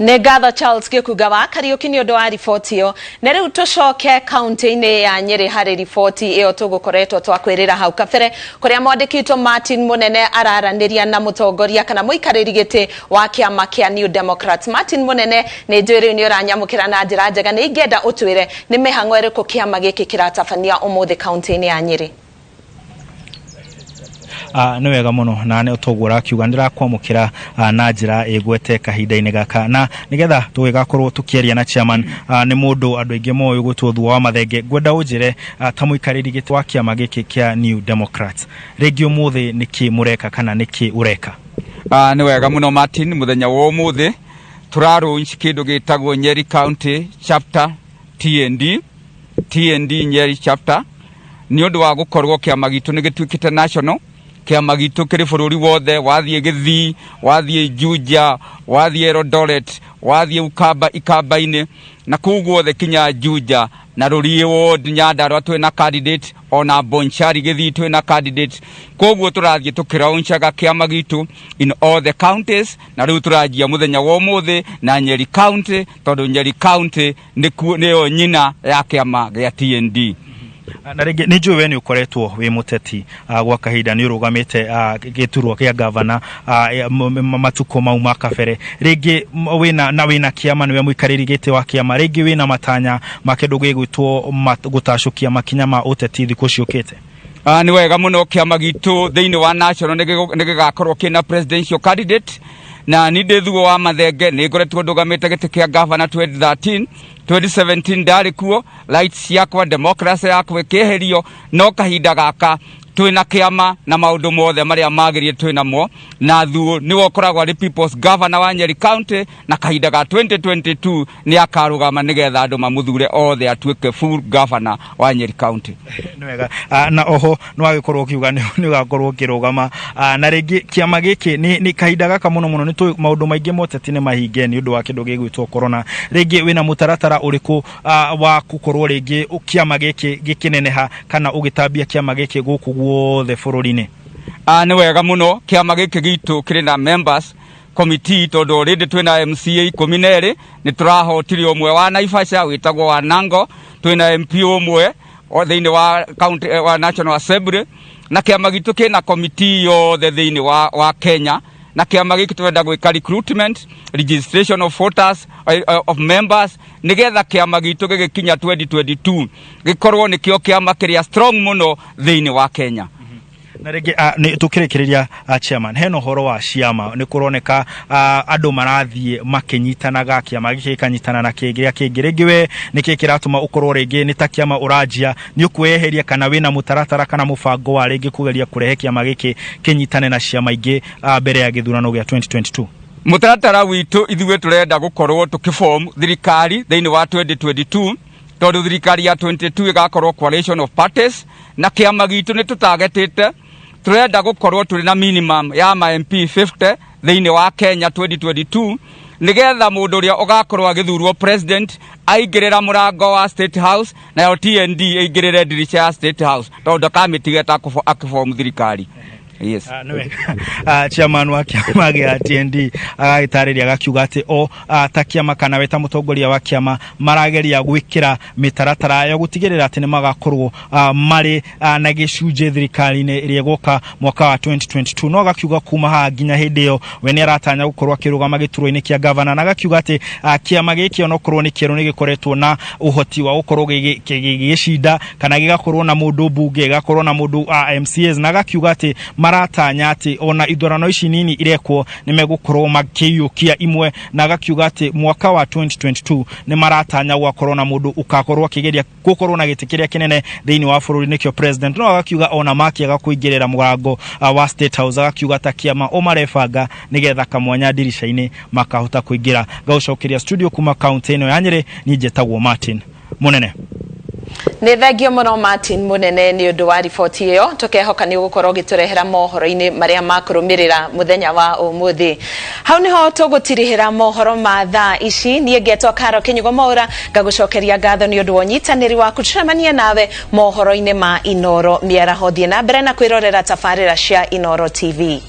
Nĩ ngatho Charles Gĩkunga wa Kariũki nĩ ũndũ wa riboti ĩyo. Na rĩu tũcoke kaunti-inĩ ya Nyĩrĩ harĩ riboti ĩyo tũgũkoretwo twakwĩrĩra hau kabere kũrĩa mwandĩki witũ Martin Mũnene araranĩria na mũtongoria kana mũikarĩri gĩtĩ wa kĩama kĩa New Democrats. Martin Mũnene, nĩ njũĩ rĩu nĩ ũranyamũkĩra na njĩra njega, nĩ ingĩenda ũtwĩre nĩ mĩhang'o ĩrĩkũ kĩama gĩkĩ kĩratabania ũmũthĩ kaunti-inĩ ya Nyĩrĩ? Ah, nĩ wega mũno na nĩ toguo ũrakiuga nĩ ndĩrakwamũkĩra ah, na njĩra ĩgwete kahinda-inĩ gaka na nĩgetha tũgĩgakorwo tũkĩaria na chairman ah, nĩ mũndũ andũ aingĩ moĩ gwĩtwo Thuo wa Mathenge. Ngwenda ũnjĩre ah, ta mũikarĩri gĩtĩ wa kĩama gĩkĩ kĩa New Democrats, rĩngĩ ũmũthĩ nĩkĩ mũreka kana nĩkĩ ũreka? Ah, nĩ wega mũno Martin, mũthenya wa ũmũthĩ tũra launch kĩndũ gĩtagwo Nyeri County Chapter TND, TND Nyeri Chapter nĩ ũndũ wa gũkorwo kĩama gitũ nĩ gĩtuĩkĩte national. Kĩama gitũ kĩrĩ bũrũri wothe, wathiĩ Gĩthii, wathiĩ Juja, wathiĩ Eldoret, wathiĩ Ukamba, Ikamba-inĩ na kũu guothe kinya Juja na Rũriĩ ward, Nyandarua twĩna candidate, ona Bonchari Gĩthii twĩna candidate. Koguo tũrathiĩ tũkĩraunchaga kĩama gitũ in all the counties, na rĩu tũranjia mũthenya wa ũmũthĩ na Nyeri County, tondũ Nyeri County nĩkuo nĩyo nyina ya kĩama gĩa TND. Na rĩngĩ nĩ njũĩ we nĩ ũkoretwo wĩ mũteti gwa kahinda, nĩ ũrũgamĩte gĩturwa kĩa gavana matukũ mau ma kabere, rĩngĩ wĩna na wĩna kĩama, nĩwe mũikarĩri gĩtĩ wa kĩama, rĩngĩ wĩna matanya ma kĩndũ gĩgwĩtwo gũtacũkia makinya ma ũteti thikũ ciũkĩte? Nĩ wega mũno, kĩama gitũ thĩinĩ wa national nĩ gĩgakorwo kĩna presidential candidate, na ni ndĩ Thuo wa Mathenge, nĩ ngoretwo ndũgamĩte gĩtĩ kĩa gavana 2013, 2017 ndarĩ kuo, rights ciakwa, democracy yakwa ĩkĩeherio, no kahinda gaka twĩna kĩama na maũndũ mothe marĩa magĩrĩire twĩnamo, na Thuo nĩwe ũkoragwo arĩ people's governor wa Nyeri County, na kahinda ga 2022 nĩ akarũgama nĩgetha andũ mamũthure othe atuĩke full governor wa Nyeri County. Nĩ wega. Na oho nĩ wagĩkorwo ũkiuga nĩ ũgakorwo ũkĩrũgama. Na rĩngĩ kĩama gĩkĩ nĩ kahinda gaka mũno mũno nĩ tũĩ maũndũ maingĩ moteti nĩ mahinge nĩ ũndũ wa kĩndũ gĩgwĩtwo corona. Rĩngĩ wĩna mũtaratara ũrĩkũ wa gũkorwo rĩngĩ kĩama gĩkĩ gĩkĩneneha kana ũgĩtambia kĩama gĩkĩ gũkũ guothe bũrũri-inĩ? Nĩ wega mũno, kĩama gĩkĩ gitũ kĩrĩ na members committee, tondũ already twĩna MCA 12, nĩ tũrahotire ũmwe wa Naivasha wĩtagwo wa Nango, twĩna MP ũmwe o thĩinĩ wa county, wa National Assembly, na kĩama gitũ kĩna committee yothe thĩinĩ wa Kenya, na kĩama gĩkĩ tũrenda gwĩka recruitment, registration of voters, of members, nĩgetha kĩama gitũ gĩgĩkinya 2022 gĩkorwo nĩkĩo kĩama kĩrĩa strong mũno thĩinĩ wa Kenya. Na rĩngĩ nĩ tũkĩrĩkĩrĩria, chairman, hena ũhoro wa ciama, nĩ kũroneka andũ marathiĩ makĩnyitanaga, kĩama gĩkĩ gĩkanyitana na kĩrĩa kĩngĩ. Rĩngĩ we nĩkĩ kĩratũma ũkorwo rĩngĩ nĩ ta kĩama ũranjia, nĩ ũkwĩyeheria kana wĩna mũtaratara kana mũbango wa rĩngĩ kũgeria kũrehe kĩama gĩkĩ kĩnyitane na ciama ingĩ mbere ya gĩthurano gĩa 2022? Mũtaratara witũ ithuĩ tũrenda gũkorwo tũkĩform thirikari thĩinĩ wa 2022, tondũ thirikari ya 22 ĩgakorwo coalition of parties, na kĩama gitũ nĩ tũtagetĩte tũrenda gũkorwo tũrĩ na minimum ya ma MP 50 thĩinĩ wa Kenya 2022, nĩgetha mũndũ ũrĩa ũgakorwo agĩthurwo president aingĩrĩra mũrango wa State House, nayo TND ĩingĩrĩre ndirica ya State House, tondũ ndakamĩtiga akĩform thirikari. Yes. Nĩ wega. Chairman wa kĩama gĩa TND agagĩtarĩria agakiuga atĩ o ta kĩama kana we ta mũtongoria wa kĩama marageria gwĩkĩra mĩtaratara ya gũtigĩrĩra atĩ nĩ magakorwo marĩ na gĩcunjĩ thirikari-inĩ ĩrĩa ĩgoka mwaka wa 2022. No agakiuga kuma haha nginya hĩndĩ ĩyo we nĩ aratanya gũkorwo akĩrũgama gĩturwa-inĩ kĩa gavana, na agakiuga atĩ kĩama gĩkĩ onokorwo nĩ kĩerũ nĩ gĩkoretwo na ũhoti wa gũkorwo gĩgĩcinda kana gĩgakorwo na mũndũ mbunge, gĩgakorwo na mũndũ MCAs, na agakiuga atĩ maratanya atĩ ona ithurano ici nini irekwo nĩ megũkorwo makĩiyũkia imwe, na agakiuga atĩ mwaka wa 2022 nĩ maratanya gũgakorwo na mũndũ ũkakorwo akĩgeria gũkorwo na gĩtĩ kĩrĩa kĩnene thĩinĩ wa bũrũri, nĩkĩo president. No agakiuga ona makĩaga kũingĩrĩra mũrango wa State House, agakiuga ta kĩama o marebanga nĩgetha kamwanya ndirica-inĩ makahota kũingĩra. Ngagũcokeria studio kuma kaunti ĩno ya Nyĩrĩ, niĩ njĩtagwo Martin Mũnene. Nĩ thengio mũno Martin Mũnene nĩ ũndũ wa riboti ĩyo, tũkehoka nĩ ũgũkorwo ũgĩtũrehera mohoro-inĩ marĩa makũrũmĩrĩra mũthenya wa ũmũthĩ. Hau nĩho tũgũtirihĩra mohoro ma thaa ici. Niĩ ngetwo Karo Kĩnyugo Mwaũra, ngagũcokeria ngatho nĩ ũndũ wa ũnyitanĩri waku. Tũcemanie nawe mohoro-inĩ ma Inoro mĩaraho. Thiĩ na mbere na kwĩrorera tabarĩra cia Inoro TV.